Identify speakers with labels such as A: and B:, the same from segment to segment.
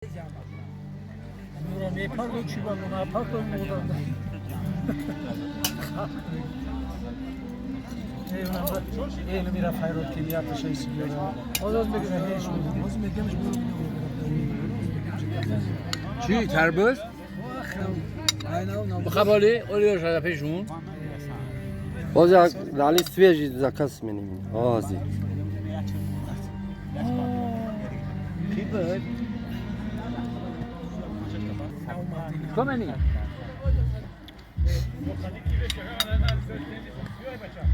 A: چی تربوز؟ بخبالی اولی شده پیشون
B: Боз як лали свежий заказ менем. Ози.
A: کمنی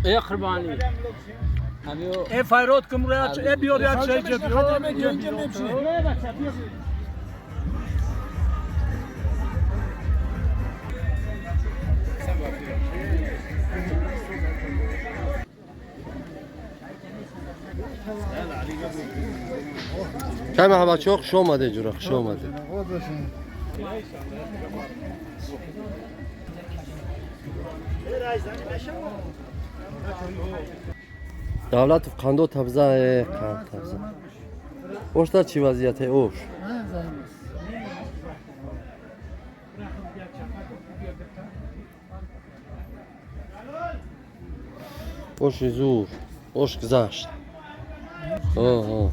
A: ای قربانی
C: ای فایرات کم روی ای بیار یک شای جبی.
B: Кай бачаҳо, хуш омаде, ҷура, хуш омаде. Давлатов қандо табза, қанд табза. Ошта чӣ вазъияте ош? Оши зур, ош гузашт. Оҳо.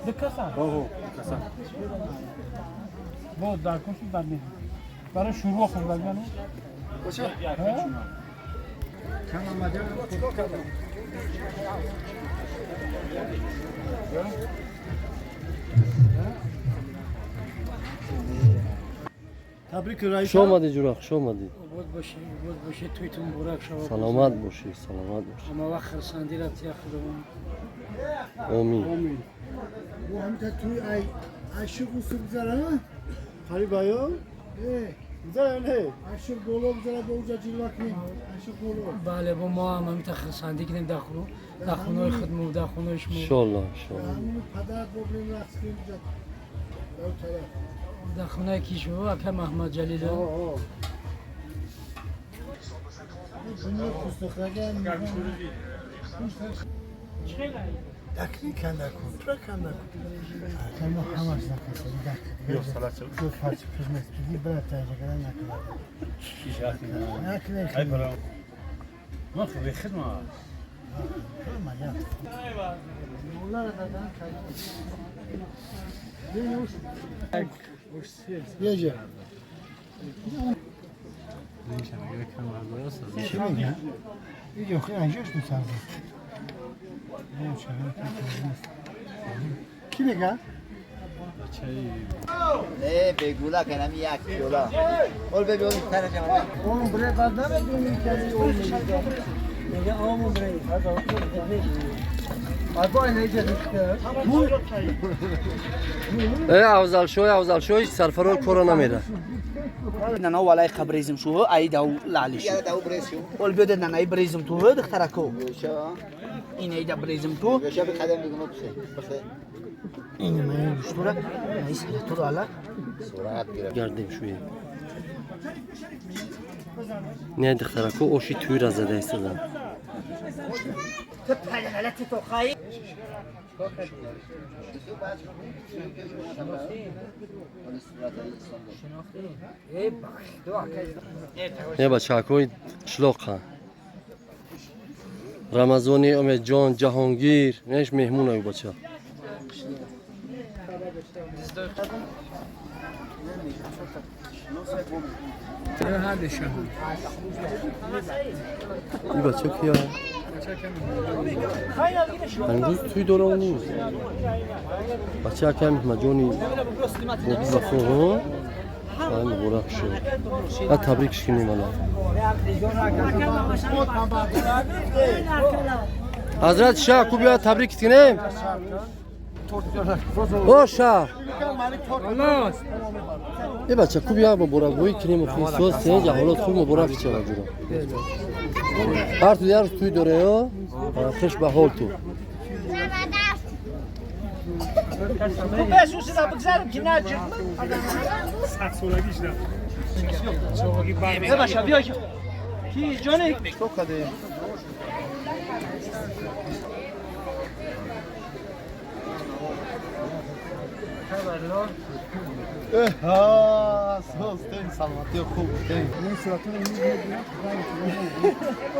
C: Dikkat Dikkat. با در کن شد بر برای شروع خوردن.
B: Хуш омадӣ, ҷура, хуш омадӣ.
D: Обод бошӣ, обод бошӣ, туйтун муборак шавад.
B: Саломат бошӣ, саломат бошӣ.
D: Ҳама вақт хурсандӣ рафтия худованд.
B: Омин.
E: Bu هم تا توی ای عشق وصول بذاره.
F: قریب آیا؟
E: اه
F: بذاره نه.
E: عشق گلو بذاره با اونجا جلوه کنیم عشق گلو.
D: Бале, бо мо ҳам ҳамита хурсандӣ кунем дар дар хонаи худмо, дар хонаи шумо.
B: Иншоалло, иншоалло.
E: همون پدر ببریم رقص کنیم اونجا در اون طرف.
D: Дар хонаи ки шумо, ака Маҳмад Ҷалил?
E: آه دنیا پوستخرگه دکنی کنده کن تو کنده کن ما همش نکسیم دک
F: Yok salat çalış.
E: دو پارچه پزمت بدی برای تایجه کردن نکنه نکنه.
F: Ay para. ما خبي خدمة.
E: Onlara da ben Yiyeceğim. چی میگه؟ یه خیلی انجاش میسازه. کی میگه؟
G: نه بگولا کنم یک کیلو. قول بگو تر جوان.
E: اون برای بعد نمیدونی که اون میگه آمون برای
B: Э, Афзалшоҳ, Афзалшоҳ, сарфарор кора намера.
H: نانا والای خبریزم شو ای داو لالی شو.
G: یا داو برسیو.
H: قول بیاد نانا ای بریزم تو دخترکو. این ای دا بریزم تو.
G: یوشا به قدم بگم بخه. بخه.
H: این من گوشتوره. ای سر تو رو
G: سرعت گرفت.
B: Гардем шӯем. Не, духтарако оши тӯйра зада истодан.
H: تو پلغلتی تو خواهی.
B: Не, бачаҳакҳои қишлоқа. Рамазони, Умедҷон, Ҷаҳонгир, неш меҳмон аю бача. Ин бача кия? Ҳанӯз тӯй дора нест. Бача акай Меҳмадҷони Боби Вафо, ай муборак шуд. А табрикш кунем ала. Ҳазрат шаҳ ку биёяд, табрик кунем. О шаҳ. Э бача ку бия, муборакбоӣ кунем христос сен ҷаҳолот хуб муборак шавад ҷуро. Ҳар ту як рӯз тӯй дореё? Хуш ба ҳол ту.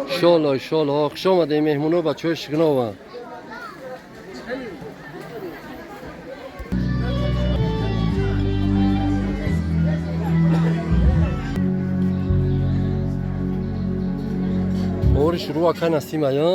B: иншоалло иншоалло хуш омадем меҳмоно бачаҳои Шигнова. Ори шурӯъ ака Насима ё?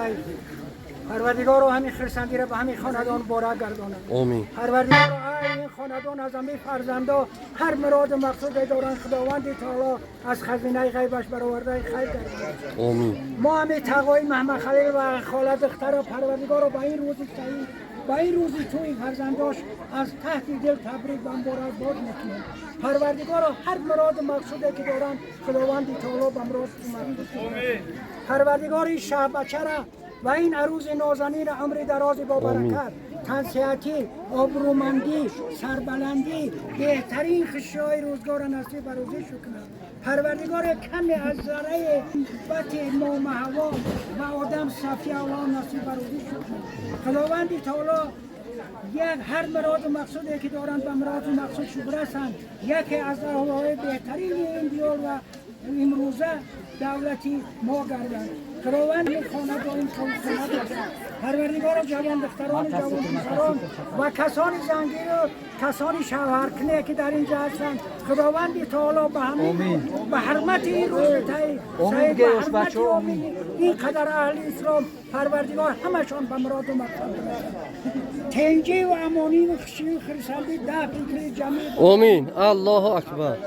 D: خیر. پروردگارا، همین خرسندی را به همین خاندان بارک گردانه.
B: آمین.
D: پروردگارا، این خاندان از همه فرزندا هر مراد و مقصود دارن، خداوند تعالی از خزینه غیبش برآورده خیر گردانه.
B: آمین.
D: ما همه تقای محمد خلیل و خاله دختر، پروردگار به این روز سعید، به این روز توی فرزنداش از تحت دل تبریک و مبارک باد میکنیم. پروردگار، هر مراد و مقصودی که دارن، خداوند تعالی به مراد و مقصود. پروردگار، این شه بچه را و این عروس نازنین عمر دراز با برکت، تنصحتی، آبرومندی، سربلندی، بهترین خوشی‌های روزگار نصیب و روزی کنند. پروردگار، کمی از ذره بت ما محوا و آدم صفیه الله نصیب و روزی کنند. خداوند تعالی یک هر مراد و مقصودی که دارند به مراد و مقصود برسند. یکی از راههای بهترین این دیار و امروزه دولتی ما گردند. خداوند این خانه داریم، خانه باشد. پروردگار، جوان دختران، جوان پسران و کسانی زنگیر و کسانی شوهرکنه که در اینجا هستند، خداوند تعالی به همین به حرمت این روز تایی سعید، به حرمت آمین این قدر اهل اسلام، پروردگار همشان به مراد و مقصد برسند. تنجی و امانی و خوشی و خرسندی ده فکر جمعی.
B: Омин. Аллоҳу акбар.